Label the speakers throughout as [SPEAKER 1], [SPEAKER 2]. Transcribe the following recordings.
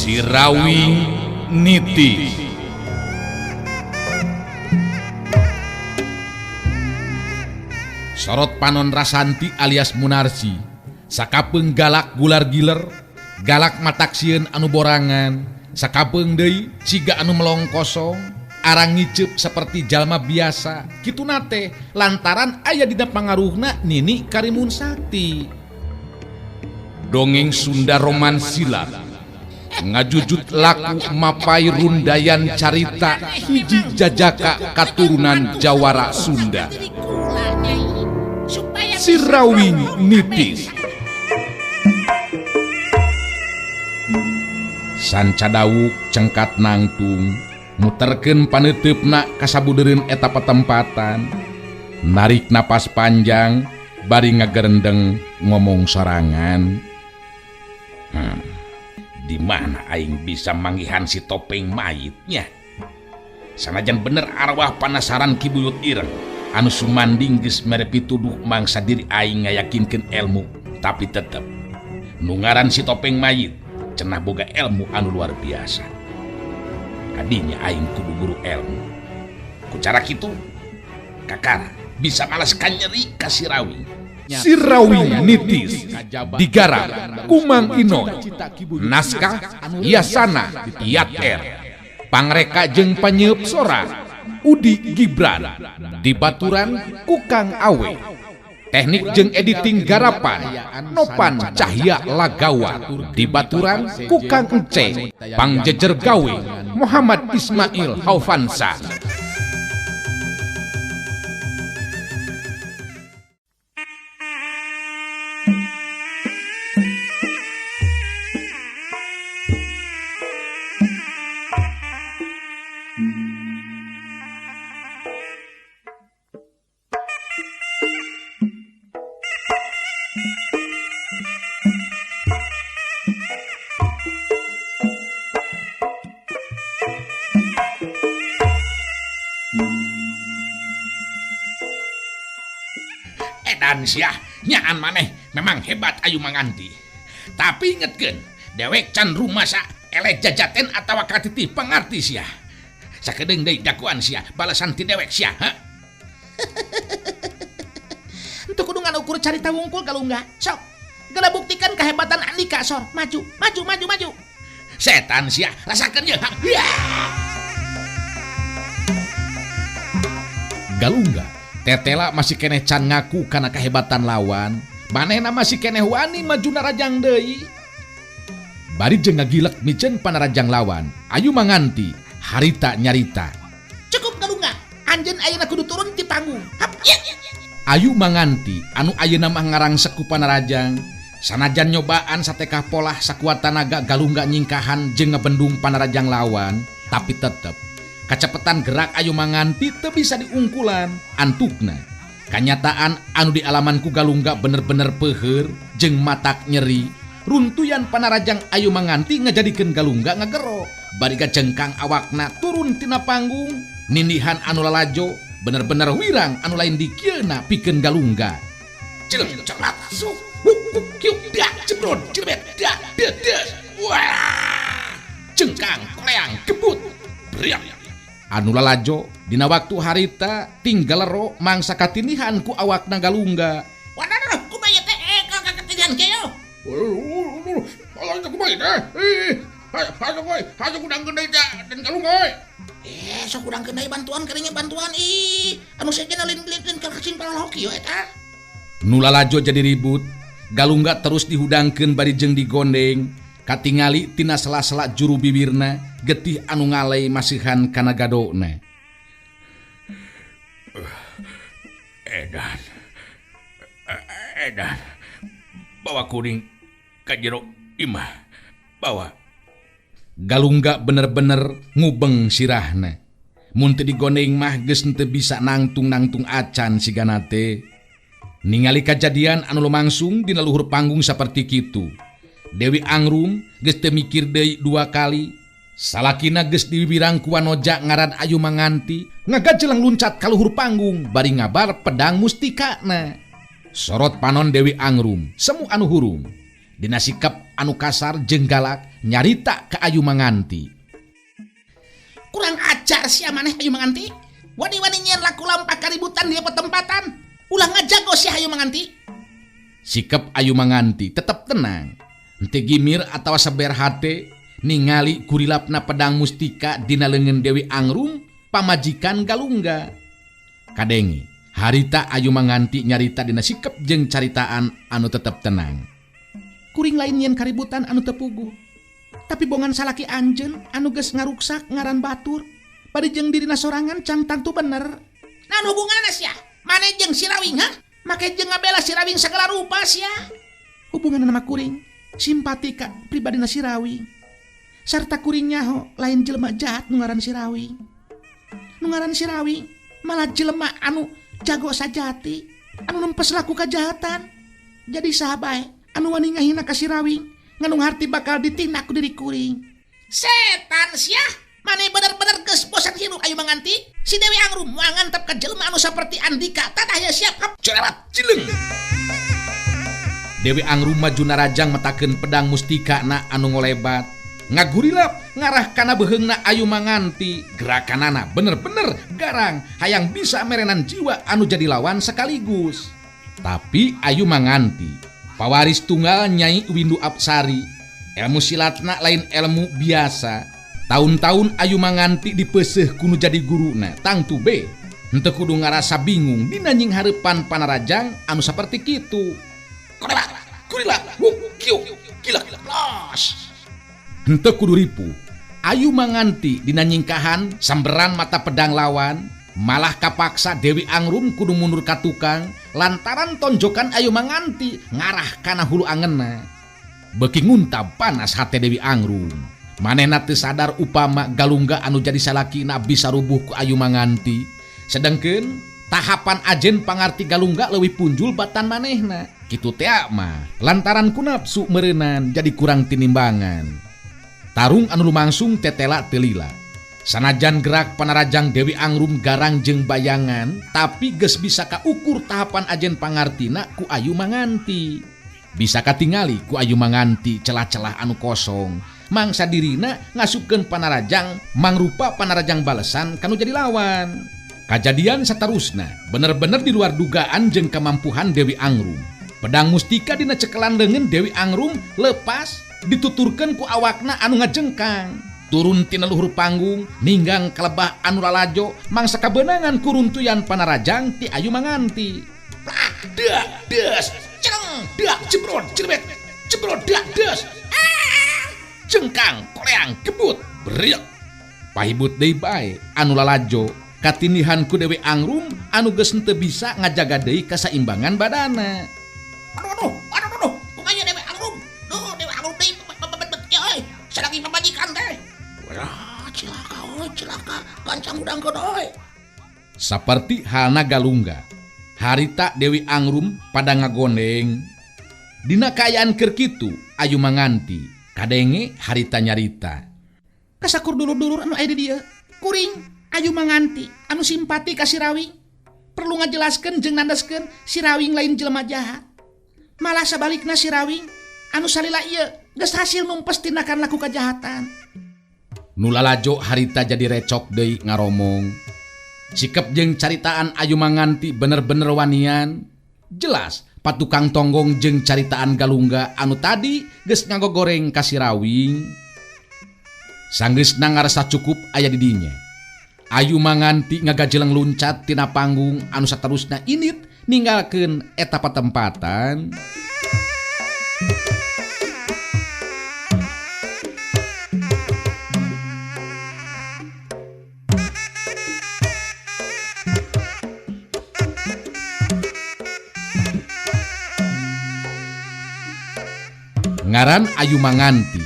[SPEAKER 1] Sirawing Niti. Sorot panon Rasanti alias Munarsi sakapeung galak gular giler, galak matak sieun anu borangan, sakapeung deui siga anu melong kosong, arang ngiceup seperti jalma biasa. Kituna teh lantaran aya dina pangaruhna Nini Karimun Sakti. Dongeng Sunda Roman Silat ngajujut laku mapai rundayan carita hiji jajaka katurunan Jawara Sunda. Sirawing Nitis. Sanca dawuk cengkat nangtung muterkeun paneuteup kasabudereun eta patempatan, narik napas panjang bari ngagerendeng ngomong sorangan. Di mana aing bisa manggihan si topeng mayitnya? Sanajan bener arwah panasaran Ki Buyut Ireng anu sumanding geus mere pituduh mangsa diri aing ngayakinkeun ilmu, tapi tetep nu ngaran si topeng mayit cenah boga ilmu anu luar biasa. Kadinya aing kudu guru ilmu. Ku cara kitu kakara bisa malaskan nyeri ka Sirawing. Sirawing Nitis digarap Kumang Inoy, naskah Yasana Yat R, pangreka jeung panyeup sora Udi Gibran, dibaturan Kukang Awe, teknik jeung editing garapan Nopan Cahya Lagawa, dibaturan Kukang Ence, pangjejer gawe Muhammad Ismail Haufansa. Edan sia, nyaan maneh memang hebat Ayu Manganti. Tapi ingetkeun, dewek can rumasa eleh jajaten atawa katitih pangarti sia. Sakedeung deui dakuan sia, balasan ti dewek sia, ha?
[SPEAKER 2] Entu kudu nganukur carita wungkul Galungga. Sok, geura buktikan kehebatan Andika sor. Maju, maju, maju, maju.
[SPEAKER 1] Setan sia, rasakeun ye. Galungga tetela masih keneh can ngaku kana kehebatan lawan, manehna masih keneh wani maju narajang deui. Bari jeung ngagilek miceun panarajang lawan, Ayu Manganti harita nyarita.
[SPEAKER 2] Cukup Galungga, anjeun ayeuna kudu turun ti panggung. Hap, ya.
[SPEAKER 1] Ayu Manganti anu ayeuna mah ngarangsek ku panarajang, sanajan nyobaan satekah polah sakuat tanaga Galungga nyingkahan jeung ngebendung panarajang lawan, tapi tetep kacepetan gerak Ayu Manganti teu bisa diungkulan. Antukna kanyataan anu dialaman ku Galungga bener-bener peuheur jeung matak nyeri. Runtuyan panarajang Ayu Manganti ngajadikeun Galungga ngagero bari gajengkang awakna turun tina panggung. Nindihan anu lalajo bener-bener wirang anu lain dikieuna pikeun Galungga. Celeng celat su huk kiuk dak jebrod jebet dak dedes. Wah, cengkang koleang kebut beriak. Anu lalajo dina waktu harita tinggal lero mangsa katinihan ku awakna Galungga.
[SPEAKER 2] Waduh, kumaha teh katinihan kieu? Sok urang deui bantuan karinya bantuan ih. Anu sejen lain-lain ka kacing palok kieu eta.
[SPEAKER 1] Nu lalajo jadi ribut, Galungga terus dihudangkeun bari jeung digondeng. Katingali tina sela-sela juru bibirna getih anu ngalei masihan kana gadona. Edan. Edan. Bawa kuring ka jero imah. Bawa. Galungga bener-bener ngubeng sirahna. Mun teu digondeng mah geus teu bisa nangtung-nangtung acan sigana teh. Ningali kajadian anu lumangsung dina luhur panggung saperti kitu. Dewi Angrum geus teu mikir deui dua kali. Salakina geus diwirang ku wanoja ngaran Ayu Manganti, ngagajeleng luncat ka luhur panggung bari ngabar pedang mustikana. Sorot panon Dewi Angrum semu anu hurung. Dina sikap anu kasar jeung galak Nyarita ka Ayu Manganti.
[SPEAKER 2] Kurang ajar sia maneh Ayu Manganti. Wani-wani nyieun laku lampah kaributan di petempatan. Ulah ngajago sia Ayu Manganti.
[SPEAKER 1] Sikep Ayu Manganti tetep tenang. Henteu gimir atawa seber hate ningali kurilapna pedang mustika dina leungeun Dewi Angrum pamajikan Galungga. Kadenge harita Ayu Manganti nyarita dina sikep jeung caritaan anu tetep tenang.
[SPEAKER 2] Kuring lain nyieun kaributan anu teu puguh. Tapi bongan salaki anjeun anu geus ngaruksak ngaran batur. Bari jeung dirina sorangan can tangtu bener. Naon hubunganna sia? Mane jeung si Rawing ha? Make jeung ngabela si Rawing sagala rupa sia. Hubunganna mah kuring simpati ka pribadina si Rawing. Sarta kuring nyaho lain jelema jahat nu ngaran si Rawing. Nu ngaran si Rawing malah jelema anu jago sajati, anu nempes laku kajahatan. Jadi saha bae anu wani ngahina ka si Rawing, nganu ngarti bakal ditindak ku diri kuring. Setan sia, mane bener-bener geus bosan hirup Ayu Manganti. Si Dewi Angrum moal ngantep ka jelema anu saperti Andika, tadah ya siap hap
[SPEAKER 1] cererat cileng. Dewi Angrum maju narajang metakeun pedang mustika na anu ngolebat. Ngagurilap ngarah kana beheungna Ayu Manganti. Gerakanana bener-bener garang, hayang bisa merenan jiwa anu jadi lawan sekaligus. Tapi Ayu Manganti pawaris tunggal Nyai Windu Apsari, ilmu silatna lain ilmu biasa. Tahun-tahun Ayu Manganti dipeuseuh kunu jadi guruna, tangtu be henteu kudu ngarasa bingung dina nying hareupan panarajang anu saperti kitu. Korelat, kurilak, wuk, kiuk, kilak, los. Henteu kudu ripuh. Ayu Manganti dina nyingkahan samberan mata pedang lawan, malah kapaksa Dewi Angrum kudu mundur ka tukang lantaran tonjokan Ayu Manganti ngarah kana hulu angenna. Beuki nguntab panas hate Dewi Angrum. Manehna teu sadar upama Galungga anu jadi salakina bisa rubuh ku Ayu Manganti. Sedengkeun tahapan ajen pangarti Galungga leuwih punjul batan manehna. Kitu teh mah lantaran ku nafsu meureunnan jadi kurang tinimbangan. Tarung anu lumangsung tetela teu lila. Sanajan gerak panarajang Dewi Angrum garang jeung bayangan, tapi geus bisa kaukur tahapan ajen pangartina ku Ayu Manganti. Bisa katingali ku Ayu Manganti celah-celah anu kosong. Mangsa dirina ngasupkeun panarajang mangrupa panarajang balesan kanu jadi lawan. Kajadian satarusna bener-bener di luar dugaan jeung kemampuhan Dewi Angrum. Pedang mustika dina cekelan leungeun Dewi Angrum lepas dituturkeun ku awakna anu ngajengkang. Turun tina luhur panggung ninggang kalebah anu lalajo mangsa kabeunangan kuruntuyan panarajang ti Ayu Manganti. Plak dak des cereng dak jebrot jerbet jebrot dak des. Jengkang koleang kebut beriak. Pahibut deui bae anu lalajo katindihan ku Dewi Angrum anu geus henteu bisa ngajaga deui kasaimbangan badana.
[SPEAKER 2] Aduh aduh aduh aduh kumaha Dewi Angrum? Duh Dewi Angrum deui bet euy salaki pamajikan teh. Wah cilaka euy cilaka gancang udangkeun euy.
[SPEAKER 1] Saperti halna Galungga, harita Dewi Angrum pada ngagondeng. Dina kaayaan keur kitu Ayu Manganti kadenge harita nyarita.
[SPEAKER 2] Kasakur dulur-dulur anu aya di dieu, kuring Ayu Manganti anu simpati ka si Rawing. Perlu ngajelaskeun jeung nandaskeun si Rawing lain jelema jahat. Malah sabalikna si Rawing anu salila ieu geus hasil numpes tindakan laku kajahatan.
[SPEAKER 1] Nu lalajo harita jadi recok deui ngaromong. Sikep jeung caritaan Ayu Manganti bener-bener wanian. Jelas patukang tonggong jeung caritaan Galungga anu tadi geus ngagogoreng ka si Rawing. Sanggeusna ngarasa cukup aya di dinya. Ayu Manganti ngagajeleng luncat tina panggung anu saterusna init ninggalkeun eta patempatan. Ngaran Ayu Manganti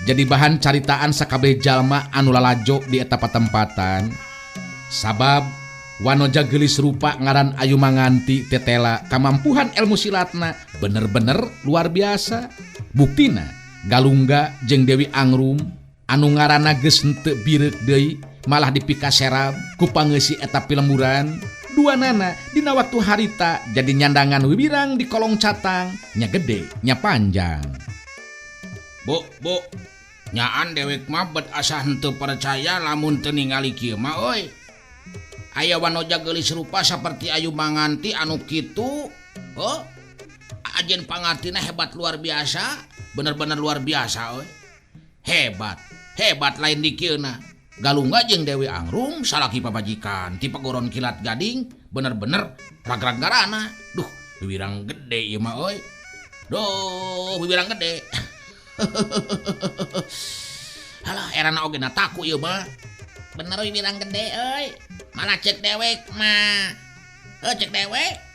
[SPEAKER 1] jadi bahan caritaan sakabeh jalma anu lalajo di eta patempatan. Sabab wanoja geulis rupa ngaran Ayu Manganti tetela kamampuhan ilmu silatna bener-bener luar biasa. Buktina Galungga jeung Dewi Angrum anu ngaranna geus henteu bireuk deui malah dipikaserab ku pangeussi eta pilemburan. Dua nana dina waktu harita jadi nyandangan wiwirang di kolong catang nya gede nya panjang. Bu, bu, Nyaan dewek mah bet asa henteu percaya lamun teu ningali kieu mah euy. Aya wanoja geulis rupa saperti Ayu Manganti anu kitu. Heuh. Ajen pangartina hebat luar biasa, bener-bener luar biasa euy. Hebat, hebat lain di kieuna. Galungga jeung Dewi Angrum salaki papajikan ti Pagoron Kilat Gading bener-bener ragrag garana. Duh, wiwirang gede ieu mah euy. Duh, wiwirang gede. Halah, erana oge na taku ieu mah. Bener wiwirang gede euy. Malah cek dewek mah. Heuh cek dewek.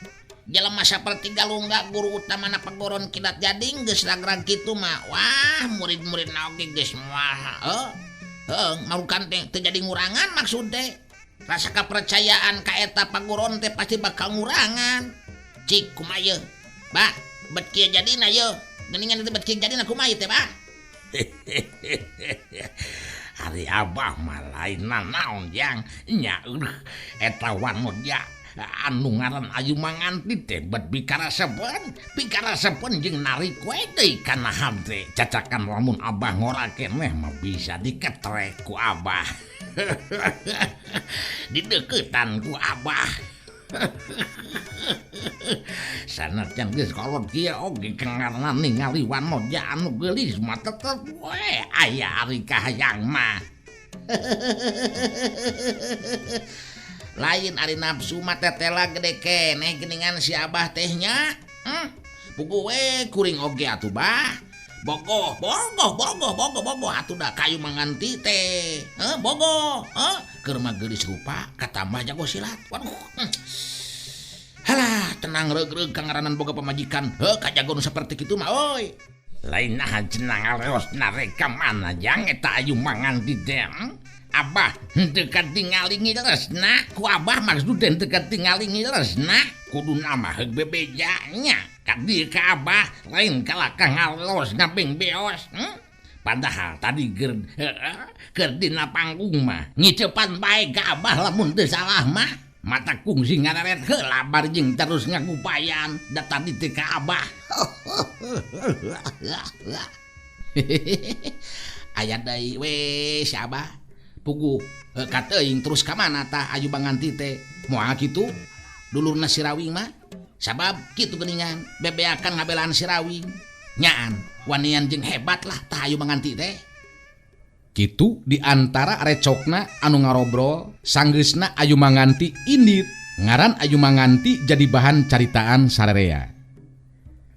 [SPEAKER 1] Jelema saperti Galungga guru utamana Pagoron Kilat Gading geus ragrag kitu mah. Wah, murid-muridna oge geus moal. Heuh. Heuh, marukan teh teu jadi ngurangan maksud teh. Rasa kepercayaan ka eta paguron teh pasti bakal ngurangan. Cik kumaha yeuh? Bah, bet kieu jadina yeuh. Geuningan teh bet kieu jadina kumaha ieu teh, Bah? Ari abah mah lain nanaon jang nya eta wanoja anu ngaran Ayu Manganti teh bet pikarasepeun jeung narik we deui kana hate. Cacakan lamun abah ngora keneh mah bisa diketrek ku abah. Dideuketan ku abah. Sanajan geus kolot kieu oge kangarana ningali wanoja anu geulis mah tetep we aya ari kahayang mah. Lain ari nafsu mah tetela gede keneh geuningan si abah teh nya. Puguh we kuring oge atuh bah. Bogoh, bogoh, bogoh, bogoh, bogoh atuh da kayu Manganti teh. Heuh, bogoh, heuh. Keur mah geulis rupa katambah jago silat. Waduh. Halah, tenang reug-reug kangaranan boga pamajikan. Heuh, kajago nu saperti kitu mah euy. Lain naha cenah ngaleos narek ka mana jang eta Ayu Manganti teh. Abah henteu katingali ngileusna ku abah maksud teh henteu katingali ngileusna kuduna mah heug bebeja nya ka dieu ka abah lain kalakah ngalos ngaping beos. Padahal tadi keur dina panggung mah ngicepan bae ka abah lamun teu salah mah mata kungsi ngareret heula bar jeung terus ngagupayan da tadi teh ka abah. Aya deui we si abah. Puguh kateuing terus ka mana tah Ayu Manganti teh moal kitu dulurna si Rawing mah sabab kitu geuningan bebeakan ngabelaan si Rawing nyaan wanian jeung hebat lah tah Ayu Manganti teh. Kitu di antara recokna anu ngarobrol sanggeusna Ayu Manganti indit ngaran Ayu Manganti jadi bahan caritaan sarerea.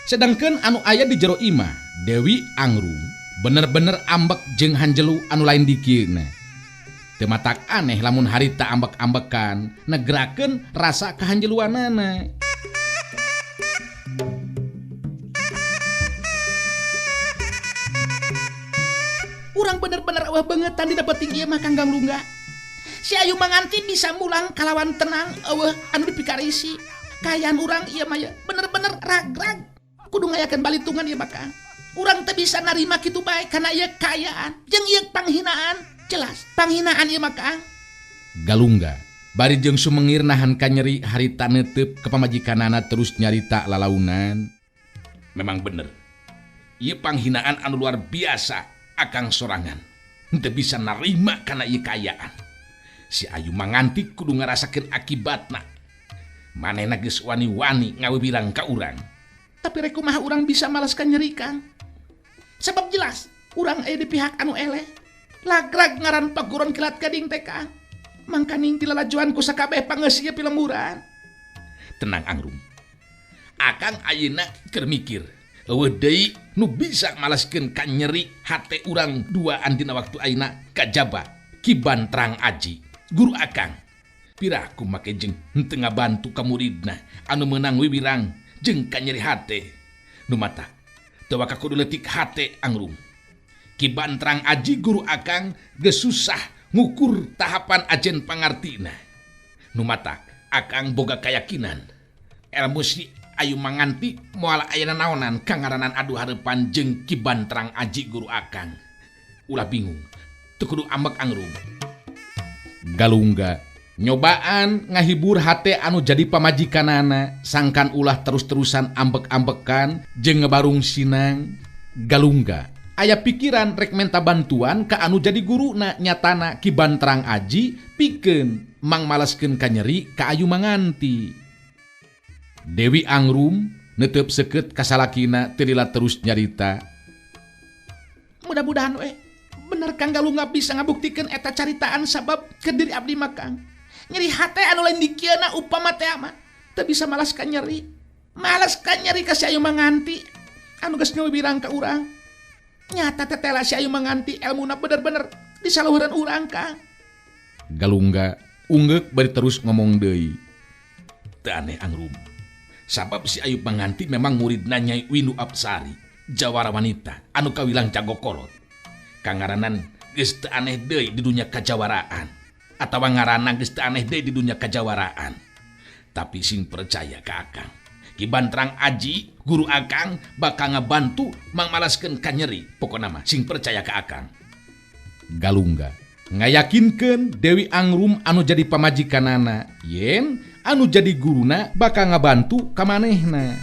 [SPEAKER 1] Sedangkan anu aya di jero imah Dewi Angrum bener-bener ambek jeung hanjelu anu lain dikieuna. Teu matak aneh lamun harita ambek-ambekan negerakeun rasa kahanjeluanana. Urang bener-bener eueuh beungeut dina peuting ieu mah Kang Galungga. Si Ayu Manganti bisa mulang kalawan tenang eueuh anu dipikarisi. Kaayaan urang ieu mah bener-bener ragrag. Kudu ngayakeun balitungan ieu mah Kang. Urang teu bisa narima kitu bae kana ieu kaayaan jeung ieu panghinaan. Jelas panghinaan ieu mah Kang. Galungga bari jeung sumengir nahan kanyeri harita neuteup ka pamajikanana terus nyarita lalaunan. Memang bener. Ieu panghinaan anu luar biasa akang sorangan. Henteu bisa narima kana ieu kaayaan. Si Ayu Manganti kudu ngarasakeun akibatna. Manehna geus wani-wani ngawibirang ka urang. Tapi rek kumaha urang bisa malas kanyeri Kang? Sebab jelas urang aya di pihak anu eleh. Lagrag ngaran Paguron Kilat Gading teh Kang. Mangkaning dilalajuan ku sakabeh pangeus ieu pilemburan. Tenang Angrum. Akang ayeuna keur mikir. Eueuh deui nu bisa malaskeun kanyeri hate urang duaan dina waktu ayeuna kajaba Ki Bantrang Aji, guru akang. Piraku make jeung henteu ngabantu ka muridna anu meunang wiwirang jeung kanyeri hate. Nu mata teu waka kudu leutik hate Angrum. Ki Bantrang Aji guru akang geus susah ngukur tahapan ajen pangartina. Nu matak akang boga kayakinan ilmu si Ayu Manganti moal aya nanaonan kangaranan adu hareupan jeung Ki Bantrang Aji guru akang. Ulah bingung, teu kudu ambek Angrum. Galungga nyobaan ngahibur hate anu jadi pamajikanana sangkan ulah terus-terusan ambek-ambekan jeung ngebarung sinang. Galungga Aya pikiran rek menta bantuan ka anu jadi guruna nyatana Ki Bantrang Aji pikeun mangmaleskeun kanyeri ka Ayu Manganti. Dewi Angrum netep seukeut ka salakina teu lila terus nyarita.
[SPEAKER 2] Mudah-mudahan we bener Kang Galungga bisa ngabuktikeun eta caritaan sabab ke diri abdi mah Kang. Nyeri hate anu lain dikieuna upama teh mah teu bisa malas ka nyeri. Malas ka nyeri ka si Ayu Manganti anu geus ngawibirang ka urang. Nyata tetela si Ayu Manganti elmuna bener-bener di saluhureun urang Kang.
[SPEAKER 1] Galungga unggeuk bari terus ngomong deui. Teu aneh Angrum. Sabab si Ayu Manganti memang muridna Nyai Windu Apsari, jawara wanita anu kawilang jago kolot. Kangaranan geus teu aneh deui di dunya kajawaraan atawa ngaranna geus teu aneh deui di dunya kajawaraan. Tapi sing percaya ka Akang, Ki Bantrang Aji, guru Akang bakal ngabantu mangmalaskeun kanyeri. Pokona mah sing percaya ka Akang. Galungga ngayakinkeun Dewi Angrum anu jadi pamajikanana yen anu jadi guruna bakal ngabantu ka manehna.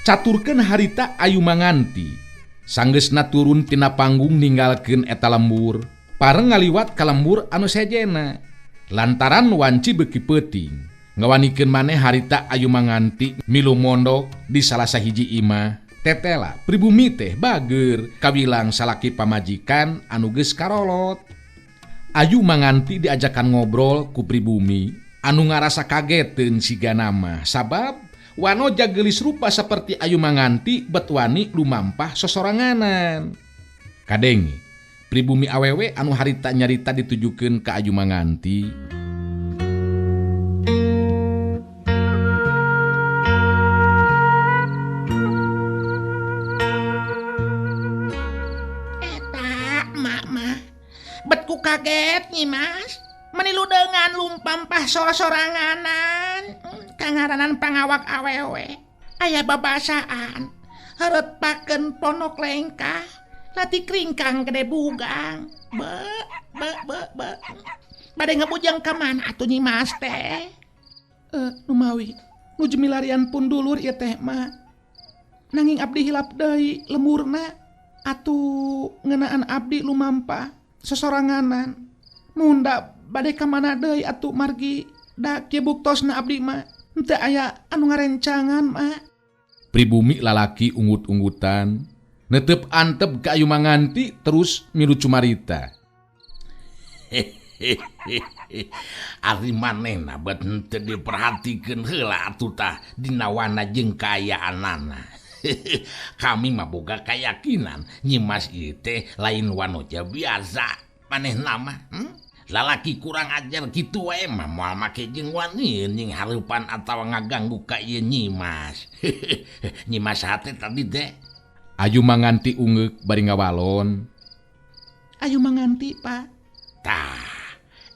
[SPEAKER 1] Caturkeun harita Ayu Manganti. Sanggeusna turun tina panggung ninggalkeun eta lembur, pareng ngaliwat ka lembur anu sejena. Lantaran wanci beuki peuting, ngawanikeun maneh harita Ayu Manganti milu mondok di salah sahiji imah. Tetela pribumi teh bager kawilang salaki pamajikan anu geus karolot. Ayu Manganti diajakan ngobrol ku pribumi anu ngarasa kageteun siga nama sabab wanoja geulis rupa seperti Ayu Manganti bet wani lumampah sosoranganan. Kadenge pribumi awewe anu harita nyarita ditujukeun ka Ayu Manganti.
[SPEAKER 2] Eta mak mah bet ku kaget nyi Mas menilu dengan lumpampah sora-soranganan. Kangaranan pangawak awewe aya babasaan heureut pakeun ponok lengkah lati kringkang gede bugang be be be be bade ngebujang ka mana atuh nyi Mas teh? Numawi nuju milarian pun dulur ieu teh mah nanging abdi hilap deui lemurna atuh ngeunaan abdi lumampah sosoranganan munda bade ka mana deui atuh margi da kieu buktosna abdi mah henteu aya anu ngarencangan mah.
[SPEAKER 1] Pribumi lalaki ungut-ungutan netep antep ka Ayu Manganti terus milu cumarita.
[SPEAKER 3] Ari manehna bet henteu diperhatikeun heula atuh tah dina wana jeung kaayaanana. Kami mah boga kayakinan Nyi Mas ieu teh lain wanoja biasa manehna mah. Lalaki kurang ajar kitu wae mah moal make jeung wani nying hareupan atawa ngaganggu ka ieu Nyi Mas. Nyi Mas hate tadi teh.
[SPEAKER 1] Ayu Manganti ungeuk bari ngawalon.
[SPEAKER 2] Ayu Manganti, Pak.
[SPEAKER 3] Tah,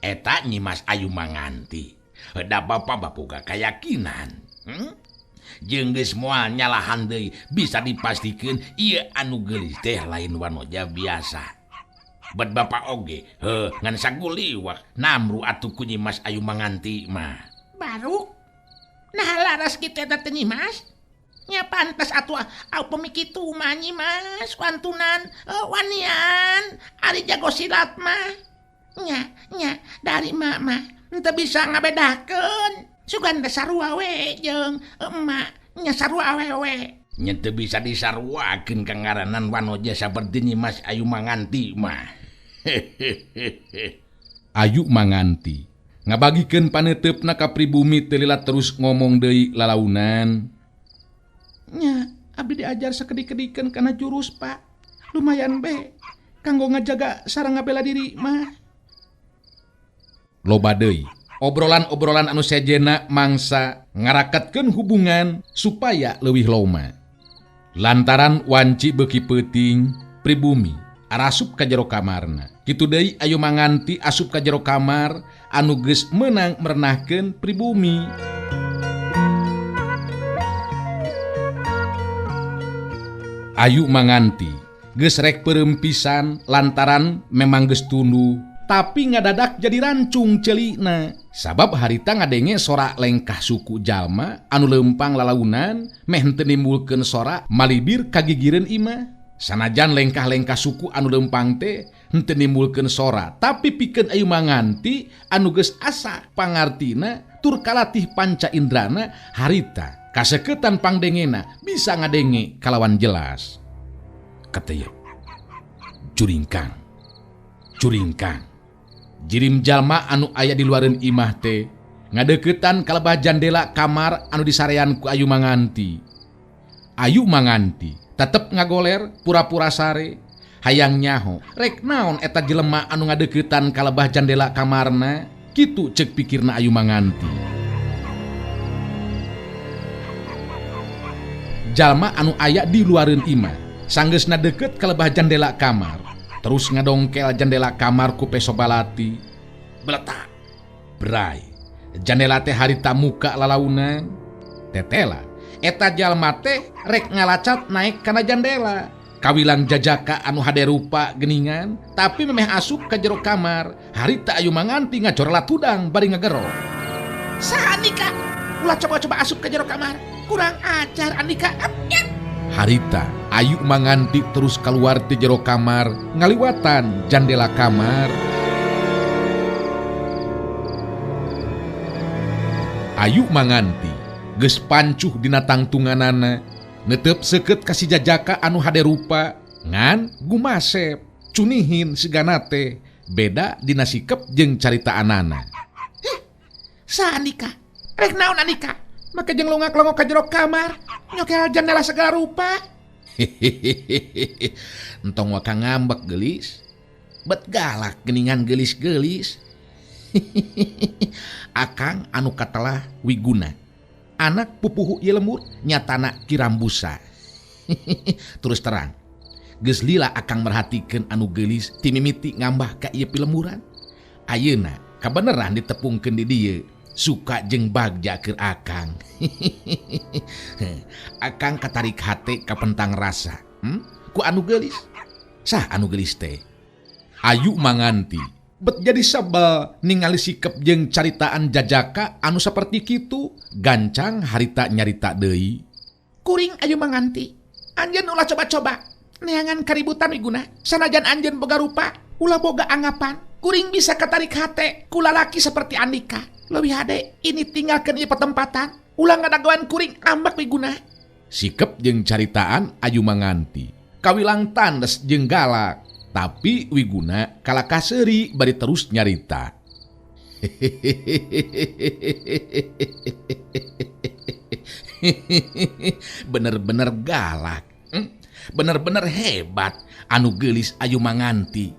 [SPEAKER 3] eta Nyi Mas Ayu Manganti. Da bapa baboga kayakinan. Jeung geus moal nyalahan deui bisa dipastikeun ieu anu geulis teh lain wanoja biasa. Bet bapak oge, heuh ngan saguliwak namru atuh ku Nyi Mas Ayu Manganti mah.
[SPEAKER 2] Baru nah laras kitu eta teh Nyi Mas. Nya pantes atuh au pemikitu mah Nyi Mas wantunan wanian ari jago silat mah. Nya nya dari mak mah henteu bisa ngabedakeun. Sugan teh sarua we jeung emak nya sarua awewe.
[SPEAKER 3] Nya teu bisa disaruakeun ka ngaranan wanoja saperti Nyi Mas Ayu Manganti mah.
[SPEAKER 1] Ayu Manganti ngabagikeun paneuteup-na ka pribumi teu lila terus ngomong deui lalaunan.
[SPEAKER 2] Nya abdi diajar sakedik-kedikeun kana jurus Pak. Lumayan be kanggo ngajaga sareng ngabela diri mah.
[SPEAKER 1] Loba deui obrolan-obrolan anu sejena mangsa ngaraketkeun hubungan supaya leuwih loma. Lantaran wanci beuki peuting pribumi arasup ka jero kamarna. Kitu deui Ayu Manganti asup ka jero kamar anu geus meunang merenahkeun pribumi. Ayu Manganti geus rek peureum pisan lantaran memang geus tunduh Tapi ngadadak jadi rancung celikna. Sabab harita ngadenge sora lengkah suku jalma anu leumpang lalaunan meh henteu nimbulkeun sora malibir kagigireun imah. Sanajan lengkah-lengkah suku anu leumpang teh henteu nimbulkeun sora, tapi pikeun Ayu Manganti anu geus asa pangartina tur kalatih panca indrana harita kaseketan pangdengena bisa ngadenge kalawan jelas. Kataya curingkang curingkang jirim jalma anu aya di luareun imah teh ngadeukeutan kalebah jandela kamar anu disarean ku Ayu Manganti. Ayu Manganti tetep ngagoler pura-pura sare hayang nyaho rek naon eta jelema anu ngadeukeutan kalebah jandela kamarna kitu ceuk pikirna Ayu Manganti. Jalma anu aya di luareun imah sanggeusna deukeut kalebah jandela kamar terus ngadongkel jandela kamar ku peso balati beletak bray jandela teh harita muka lalaunan tetela eta jalma teh rek ngalacat naik kana jandela kawilang jajaka anu hade rupa geningan tapi memeh asup ka jero kamar harita Ayu Manganti ngajorla tudang bari ngagero.
[SPEAKER 2] Saha Andika ulah coba-coba asup ka jero kamar, kurang ajar Andika.
[SPEAKER 1] Harita Ayu Manganti terus keluar ti jero kamar ngaliwatan jandela kamar. Ayu Manganti geus pancuh dina tangtunganana netep seukeut ka si jajaka anu hade rupa ngan gumasep cunihin sigana teh beda dina sikep jeung caritaanana.
[SPEAKER 2] Saha Andika rek naon Andika make jeung longak-longok ka jero kamar nyokel jandela segala rupa.
[SPEAKER 1] Hehehe entong waka ngambek geulis bet galak geningan geulis-geulis. Akang anu katelah Wiguna anak pupuhu ieu lembur nyatana Kirambusa. Terus terang geus lila akang merhatikeun anu geulis ti mimiti ngambah ka ieu pilemburan. Ayeuna kabeneran ditepungkeun di dieu suka jeung bagja keur akang. Akang katarik hate kapentang rasa ku anu geulis. Sah anu geulis teh? Ayu Manganti bet jadi sebel ningali sikep jeung caritaan jajaka anu saperti kitu gancang harita nyarita deui.
[SPEAKER 2] Kuring Ayu Manganti anjeun ulah coba-coba neangan kaributan Wiguna sanajan anjeun boga rupa ulah boga anggapan kuring bisa katarik hate ku lalaki seperti Andika. Leuwih hade ini tinggalkeun ieu petempatan ulah ngadagoan kuring ambek Wiguna.
[SPEAKER 1] Sikep jeung caritaan Ayu Manganti kawilang tandes jeung galak tapi Wiguna kalah kaseuri bari terus nyarita. Bener-bener galak, bener-bener hebat anu geulis Ayu Manganti.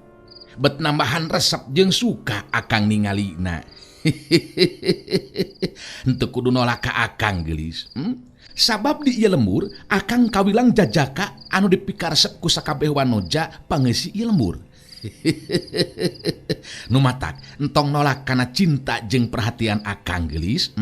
[SPEAKER 1] Bet nambahan resep jeung suka akang ningalina. Henteu kudu nolak ka akang geulis. Sabab di ieu lembur akang kawilang jajaka anu dipikaresep ku sakabeh wanoja pangeusi ieu lembur. Nu matak entong nolak kana cinta jeung perhatian akang geulis.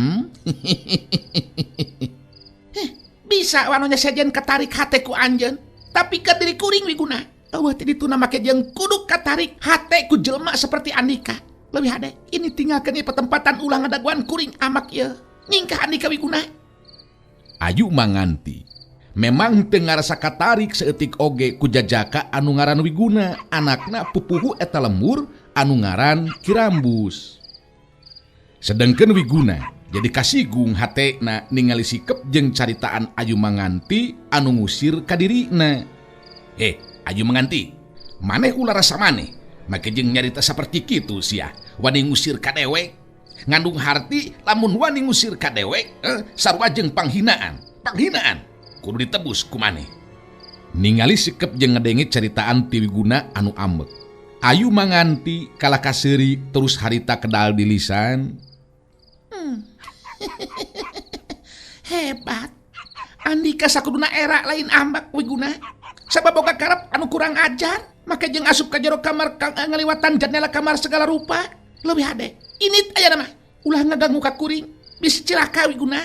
[SPEAKER 2] Bisa wanonya sejen katarik hate ku anjeun tapi ka diri kuring Wiguna. Eueuh teh dituna make jeung kudu katarik hate ku jelema seperti Andika. Leuwih hade ini tinggalkeun ieu petempatan ulah ngadaguan kuring amak ieu. Nyingkah Andika Wiguna.
[SPEAKER 1] Ayu Manganti memang teu ngarasa katarik saeutik oge ku jajaka anu ngaran Wiguna anakna pupuhu eta lembur anu ngaran Kirambus. Sedengkeun Wiguna jadi kasigung hatena ningali sikep jeung caritaan Ayu Manganti anu ngusir ka dirina. Ayu Manganti maneh ulah rasa maneh make jeung nyarita saperti kitu sia wani ngusir ka dewek. Ngandung harti lamun wani ngusir ka dewek sarua jeung panghinaan panghinaan kudu ditebus ku maneh. Ningali sikep jeung ngadenge caritaan ti Wiguna anu ambek Ayu Manganti kalah kaseuri terus harita kedal di lisan.
[SPEAKER 2] Hebat Andika sakuduna era lain ambek Wiguna sabab boga karep anu kurang ajar make jeung asup ka jero kamar ngaliwatan jandela kamar segala rupa. Leuwih hade ini aya mah ulah ngaganggu ka kuring bisi cilaka Wiguna.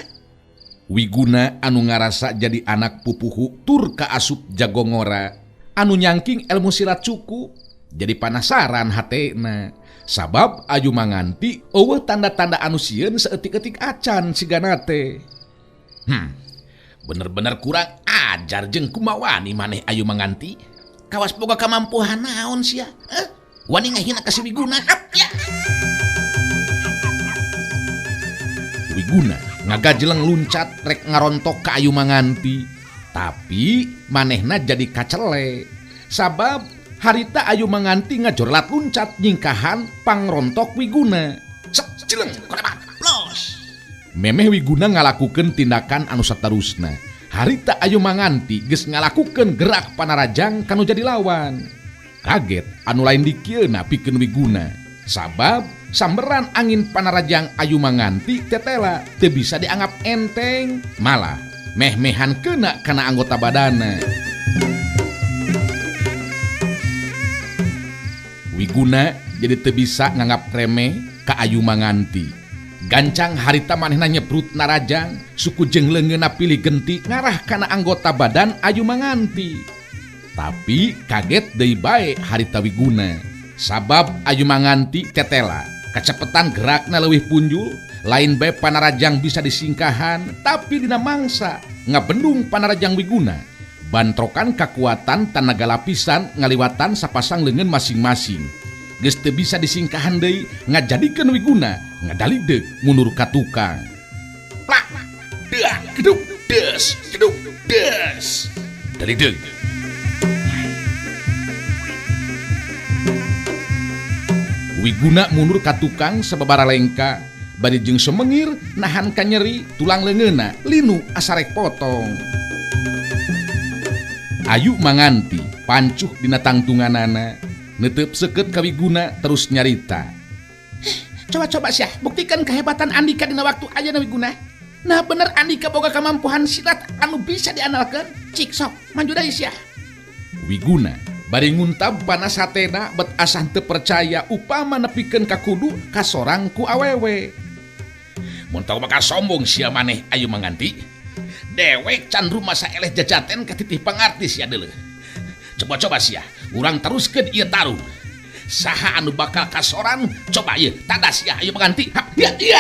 [SPEAKER 1] Wiguna anu ngarasa jadi anak pupuhu tur ka asup jagongora anu nyangking ilmu silat cukup jadi panasaran hatena. Sabab Ayu Manganti eueuh tanda-tanda anu sieun saeutik-eutik acan sigana teh. Bener-bener kurang ajar jeung kumawani maneh Ayu Manganti.
[SPEAKER 2] Kawas boga kamampuhan naon sia? Wani ngahina ka si Wiguna. Ya.
[SPEAKER 1] Wiguna ngagajeleng luncat rek ngarontok ka Ayu Manganti. Tapi manehna jadi kacele. Sabab harita Ayu Manganti ngajorlat luncat nyingkahan pangrontok Wiguna.
[SPEAKER 2] Cek jeleng korebat los.
[SPEAKER 1] Memeh Wiguna ngalakukeun tindakan anu saterusna. Harita Ayu Manganti geus ngalakukeun gerak panarajang kanu jadi lawan. Kaget anu lain dikieuna pikeun Wiguna. Sabab samberan angin panarajang Ayu Manganti tetela teu bisa dianggap enteng, malah meh-mehan kena kana anggota badana. Wiguna jadi teu bisa nganggap remeh ka Ayu Manganti. Gancang harita manehna nyebrut narajang, suku jeung leungeunna pilih genti ngarah kana anggota badan Ayu Manganti. Tapi kaget deui bae harita Wiguna. Sabab Ayu Manganti tetela, kacepetan gerakna leuwih punjul, lain bae panarajang bisa disingkahan, tapi dina mangsa ngabendung panarajang Wiguna. Bantrokan kakuatan tanaga lapisan ngaliwatan sapasang leungeun masing-masing. Geus teu bisa disingkahan deui ngajadikeun Wiguna ngadalideg mundur ka tukang.
[SPEAKER 2] Plak deak geduk des geduk des.
[SPEAKER 1] Dalideg. Wiguna mundur ka tukang sababara lengka bari jeung semengir nahan ka nyeri tulang leungeunna linu asarek potong. Ayu Manganti pancuh dina tangtunganana netep seukeut ka Wiguna terus nyarita.
[SPEAKER 2] Coba-coba sia buktikan kehebatan Andika dina waktu ayeuna Wiguna. Nah bener Andika boga kemampuan silat anu bisa diandalkeun. Cik sok maju deui sia.
[SPEAKER 1] Wiguna bari nguntab panas hatena bet asah teu percaya upama nepikeun ka kudu kasorang ku awewe.
[SPEAKER 3] Mun tau bakal sombong sia maneh Ayu Manganti. Dewek can rumasa eleh jajaten katitih pangarti sia deuleuh. Coba-coba sia, urang teruskeun ieu tarung. Saha anu bakal kasoran? Coba ieu tadas sia Ayu Manganti. Hap, ya, ya.